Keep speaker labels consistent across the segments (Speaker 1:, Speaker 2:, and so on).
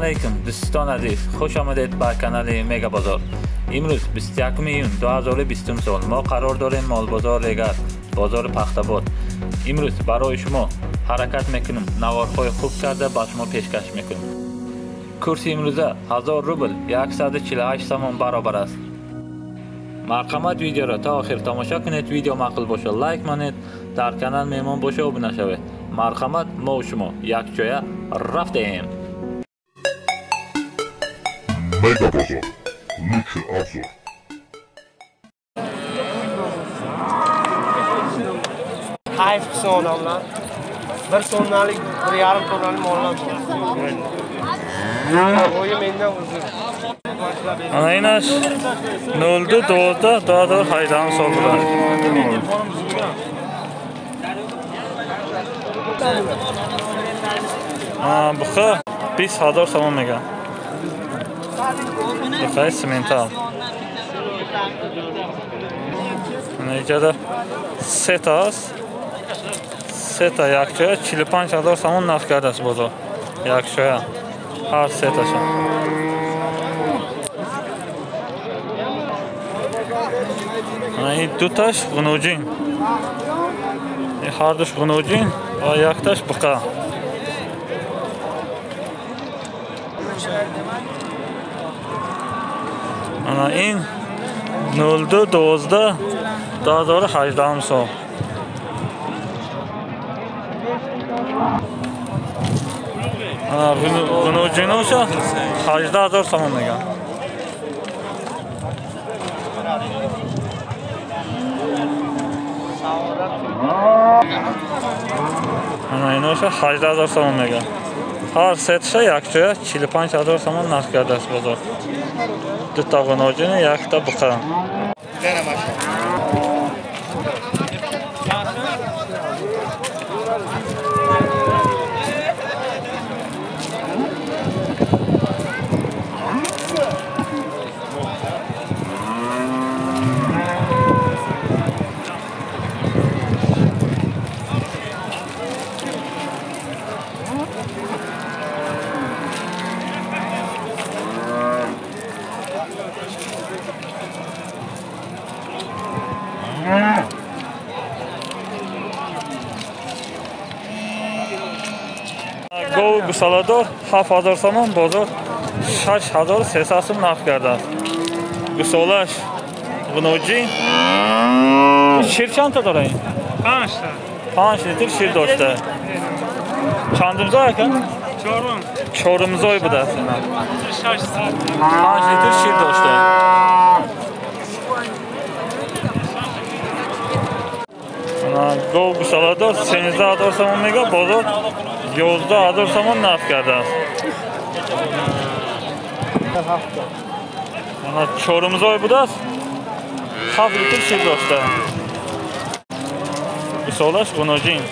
Speaker 1: Алейкум, дӯстон азиз, хуш омадед ба канали Мега Бозор. Имрӯз 21 июн 2020 сол мо қарор дорем молбозор Регар, бозори Пахтабод. Имрӯз барои шумо ҳаракат мекунем, наворҳои хуб карда ба шумо пешкаш мекунем. Курси имрӯза 1000 рубл 148 сомон баробар аст. Марҳамат, видеоро то охир тамошо кунед. Видео маъқул боша лайк монед, дар канал меҳмон боша обуна шавед. Марҳамат, мо шумо якҷоя рафтем.
Speaker 2: Мега Базар. Лучший обзор.
Speaker 3: Kayf qilsin odamlar. 1 tonnalik, 1,5 tonnalik mollar bor. Bo'yi mendan uzun.
Speaker 1: Ana inash 0.12 2018 сол bular. Ha, buqa 20,000 сомон меган. Buqa simental. Mana ijada set аст. Сета якҷоя 45,000 сомон нарх кардааст бозор. Якҷоя ҳар сеташа. Ана ин дуташ ғунуҷин. Ин ҳардуш ғунуҷин ва якташ буқа. Ана ин 02-12 2018 сол. Ана ғунуҷиноша 18,000 сомон меган. Ана иноша 18,000 сомон меган. Ҳар сетша якҷоя 45,000 сомон нарх кардааст бозор. Дута ғуноҷини, якта буқа. Гов гусаладор 7,000 сомон, бозор 6,300 сом нарх кардааст. Гусолаш ғуноҷӣ. Шир чанд та дора ин?
Speaker 4: 5 та.
Speaker 1: 5 литр шир дошта. Чандумзой ака?
Speaker 4: Чорум.
Speaker 1: Чорумзой будааст ина.
Speaker 4: 6
Speaker 1: 5 литр шир дошта. Гов гусаладор 13,000 сомон мега, бозор 11,000 сомон нарх кардааст. Ана чорумзой будааст, 7 литр шир дошта. Гусолаш ғуноҷин.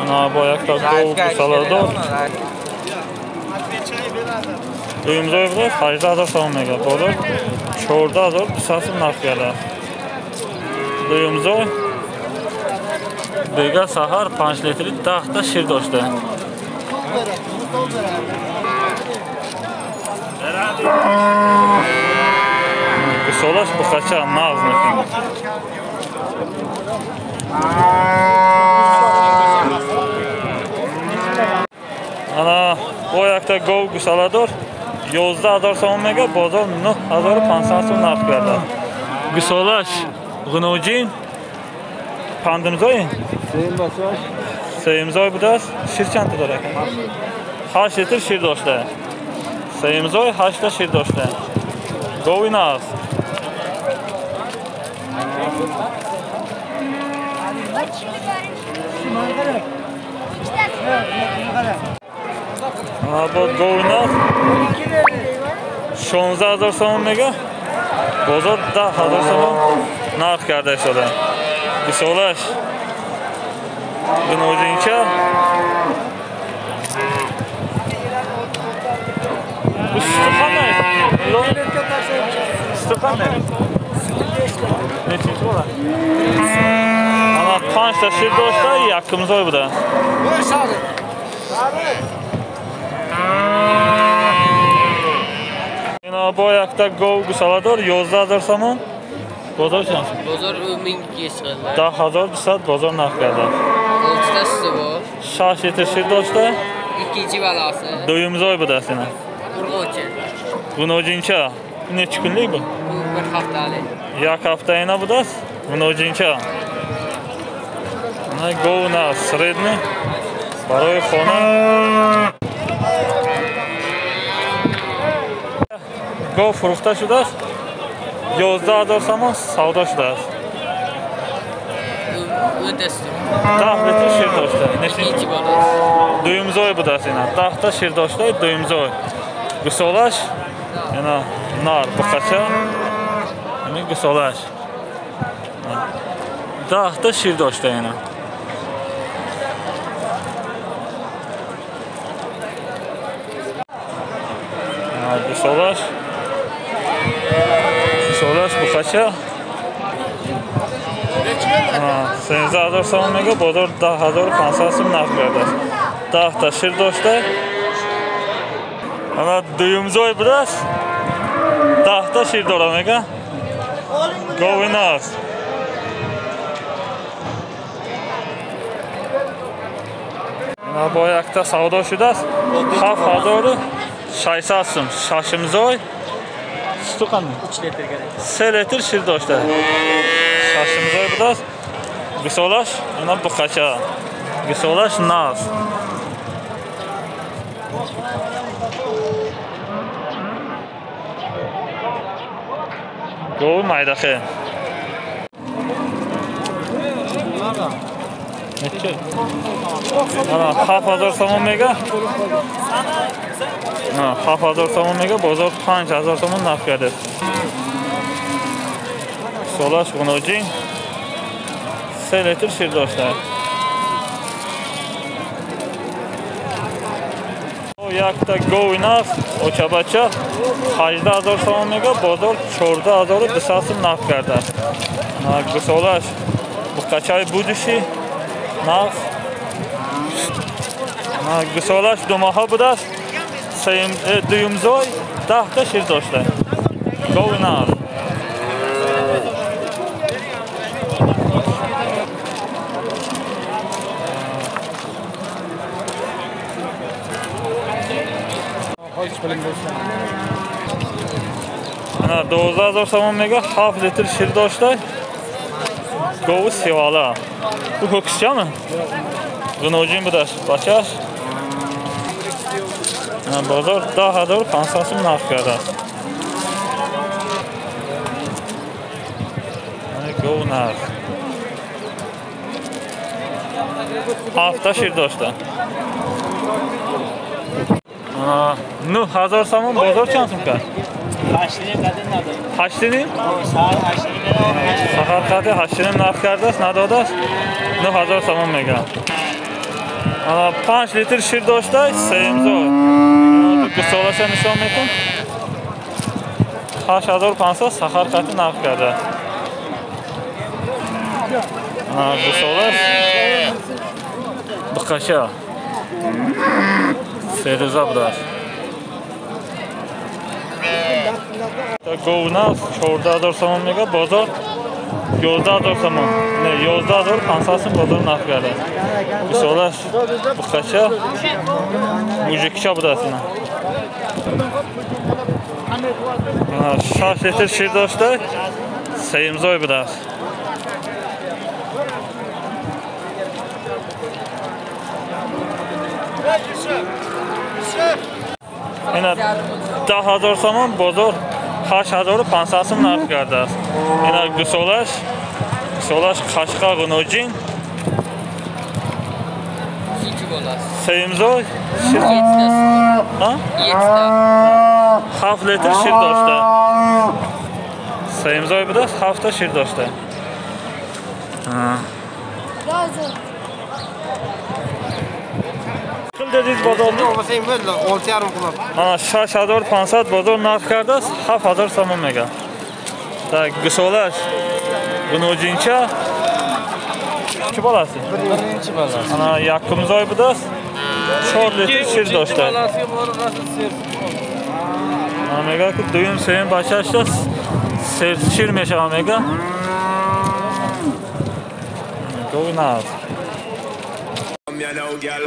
Speaker 1: Ана бо якта гов гусаладор дуюмзой будааст, 18,000 сомон мега, бозор 14,200 сом нарх кардааст. Дуюмзой бега саҳар 5 литри 10 та шир дошта. Гусолаш буқача нағз мекунад. Ана бо якта гов гусаладор 11,000 сомон мега, бозор 9,500 сом нарх кардааст. Гусолаш ғуноҷин пандумзой? Сеюмзой будааст. Шир чанд та дора? 8 литр шир дошта. Сеюмзой 8 та шир дошта. Гови нағз. Ана бо гови нағз 16,000 сомон мега, бозор 10,000 сомон нарх карда истода. Гусолаш ғуноҷинча Bu sütü qanday? Sütü qanday? шир дошта, якумзой буда. Ина бо якта гов гусаладор 11 000 сомон. Бозор чанд?
Speaker 5: Бозор 1200 chiqadi.
Speaker 1: 10200 бозор нарх карда.
Speaker 5: 6ta suti bor.
Speaker 1: 6 litr шир дошта.
Speaker 5: Ikkinchi balasi.
Speaker 1: Дуюмзой будааст ина.
Speaker 5: Urg'ochi.
Speaker 1: Гунojincha. Necha kunlik bu?
Speaker 5: Bu bir haftalik.
Speaker 1: Як ҳафта ина будааст? Гунojincha. Ана гов на средний барои хона. Гов фурӯхта шудааст. 11 000 сомон савдо шудааст. 10 литр шир дошта. Дуюмзой будааст ина. 10 та шир дошта, дуюмзой. Гусолаш ина нар буқача. Ина гусолаш. 10 та шир дошта ина. Гусолаш. Гусолаш буқача. 13 000 сомон мега, бозор 10 500 сом нарх кардааст. 10 та шир дошта. Ана дуюмзой будааст. 10 та шир дора мега. Гови нағз. Ина бо якта савдо шудааст. 7600 сом. Шашимзой. Суту қандай?
Speaker 3: 3 литр керек.
Speaker 1: 3 литр шир дошта. Шашимзой будааст. Гусолаш ина буқача. Гусолаш нағз. Гови майдахе. Necha? Ана 7000 сомон мега. 7000 сомон мега, бозор 5000 сомон нарх кардааст. Гусолаш гуноҷин. 3 литр шир дошта. Якта гови нағз, очабача 18 000 сомон мега, бозор 14 200 сом нарх кардааст. Гусолаш буқачаи будуши нағз. Гусолаш думоҳа будааст. Дуюмзой 10 та шир дошта. Гови нағз. Ана 12 000 сомон мега, 7 литр шир дошта. Гови сивала. Bu ho'kizchami? G'ino'jin будааст бачаш. Бозор 10 500 сом нарх кардааст. Гов нарх. 7 та шир дошта. 9000 сомон бозор чанд сом кард? 8,5? Сахар қади 8,5 нарх кардааст, надодааст. 9000 сомон мега. 5 литр шир дошта, сеюмзой. Гусолаша нишон метун. 8500 сахар қати нарх кардааст. Гусолаш буқаша. Серуза будааст. Гов нағз 14 000 сомон мега, бозор 11 000 сомон. Не, 11 500 сом бозор нарх кардааст. Гусолаш буқача мужикча будааст ина. 6 литр шир дошта, сеюмзой будааст. Ина 10 000 сомон, бозор 8500 сом нарх кардааст. Ина гусолаш, гусолаш қашқа гуноҷин. Сеюмзой шир. Ҳа? 7 литр шир дошта. Сеюмзой будааст, 7 та шир дошта. Дедиз бозорни? Ана 6500 бозор нарх кардааст, 7000 сомон мега. Так, гусолаш гуноҷинча Чӣ баласы?
Speaker 3: Birinchi balasi.
Speaker 1: Ана якум зой будааст. 4 литр шир дошта. Ана мега ки дуюм сеюм бачаашта шир мешава мега. Гови нағз.
Speaker 6: You know, girl.